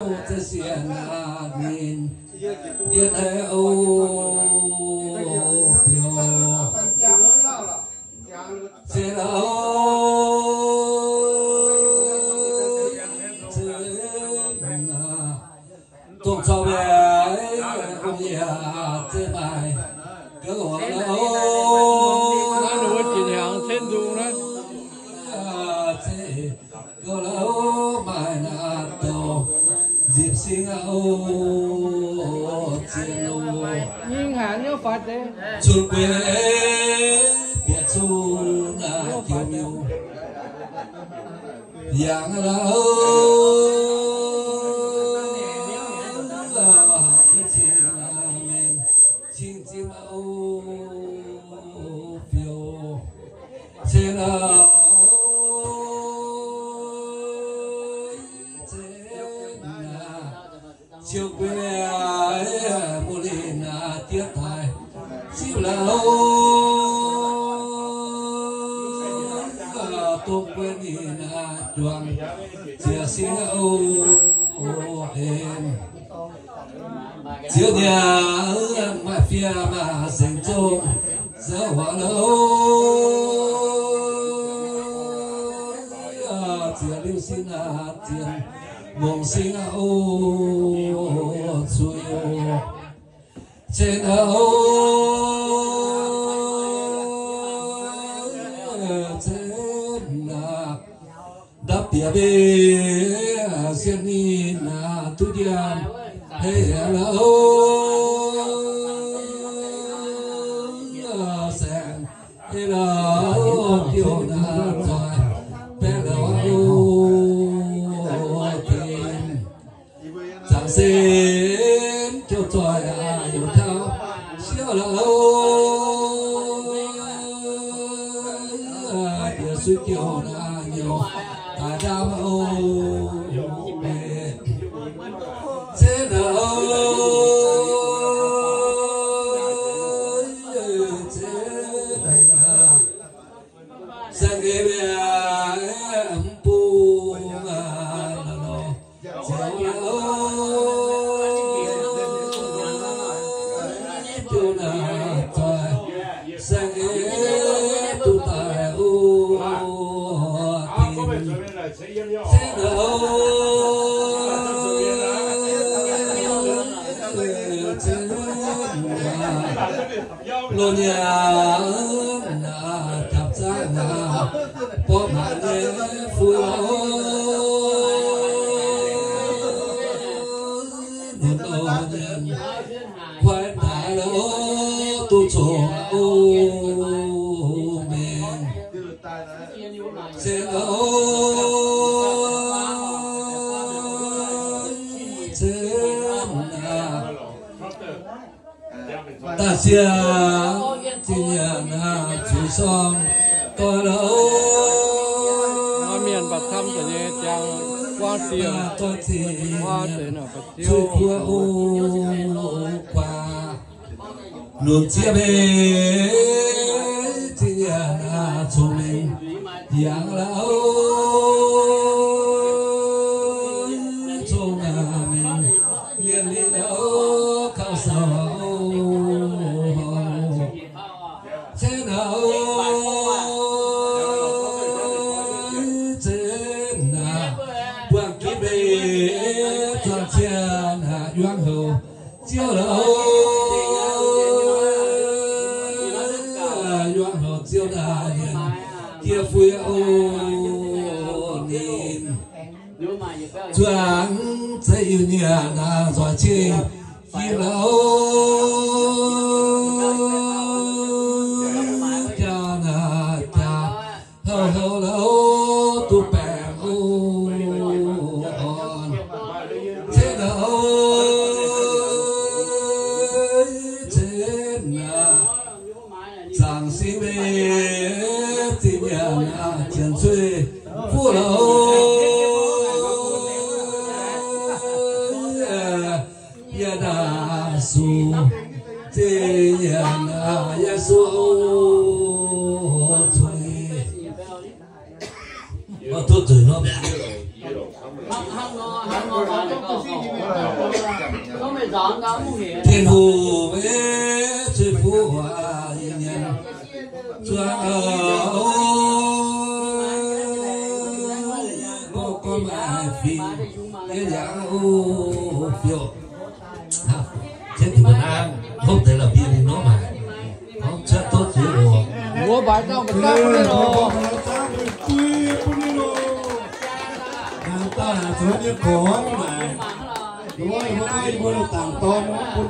Za'gengh sienx aqv, ninh yiem naaiv oc, biouv. Se lauh, za'gengh aqv, dongh caux mbuo ong-yie za'gengh maaih gouv oc. Za'gengh gouv lauh, maaih naaiv douc nzipc sing aqv oc, zien oc. Cun gueix bieqc zuqc naaiv joux miuc yangh aqv lauh, hapv gueix cing mengh cing zinh aqv oc, biouv. Se lauh, za'gengh aqv, siou gueix muoz-lingh naaiv diev daaih ziqv lauh, dongh gueix ninh naaiv juangc ziex sing aqv oc, en. Ziouv nyei, maaih fiem maaih sengx zongh, zouv huaax lauh, ziex liuz sing naaiv zien mungz sing aqv oc, zuiz oc. Za'gengh aqv, za'gengh aqv, ndapv bieqc mbe sienx ninh naaiv duqv njiec hei lauh, saeng hei lauh, diuh naaiv zoih baeqv lauh oc, din. Zaangc Seix jouh zoih aqv, youc tauv siouv lauh, diex suiv jouh naaiv nyouz daaih ndaam oc, mbenc za'gengh aqv, za'gengh aqv, saeng-eix mbiaauc mv bung aqv, nor nor. Ziouv lauh, jouh naaiv zoih saeng-eix duqv daaih oc, din. Za'gengh aqv, za'gengh aqv. Loz-nyanc naaiv, japc zaangv naaiv, borqv hnaangx nyei fuqv oc, nunc loz-nyanc kuaaiv daaih loh, duqv congx oc, mengh se loh, cen naaiv. Daaih siang zinh nyanc zuiz sorng doic loh. Mienh baac camv deix nyei jangx guaav siang, guaav deix nor, zuiz kuv oc, guaav nunc zieqv mbe zinh nyanc cong-mengh yangh loh, cong-mengh mienh lingh loh, kaux sou cen aqv, cen aqv, buangh ginv mbe zuangx cien aqv, yuangx houc Ziouv loh, yuangx houc Ziouv naaiv nyanc diev fuiv oc, ninh zuangx zeiv Iu-Mienh naaiv nzoih cing yie loh, jaa naaiv jaa houc houc loh, duqv baengh oc, orn cen aqv, cen aqv, zaangc singx mbe zinh nyanc aqv, janx zuiz fuqv loh, yie naaiv suc zinh nyanc aqv, Yesu oc, zuiz. Duqv zuiz nor. Tin-Hungh ei, zueiz fuqv waac yie nyanc zuangx, mbuo gorngv maaih fingx yie yaac fiouv. Cietv dingc mbuo naaiv hopv deix la'bieiv ninh nor maaih, gorngv cuotv tov zuiz oc. Mbuo mbaix dangh mbuo zaangv bun ninh oc. Mbuo mbaix dangh mbuo zaangv bun ninh oc. Naaiv daaih zueiz nyei gorx mv maaih. Mbuo, mbuo, mbuo dangc dorn bun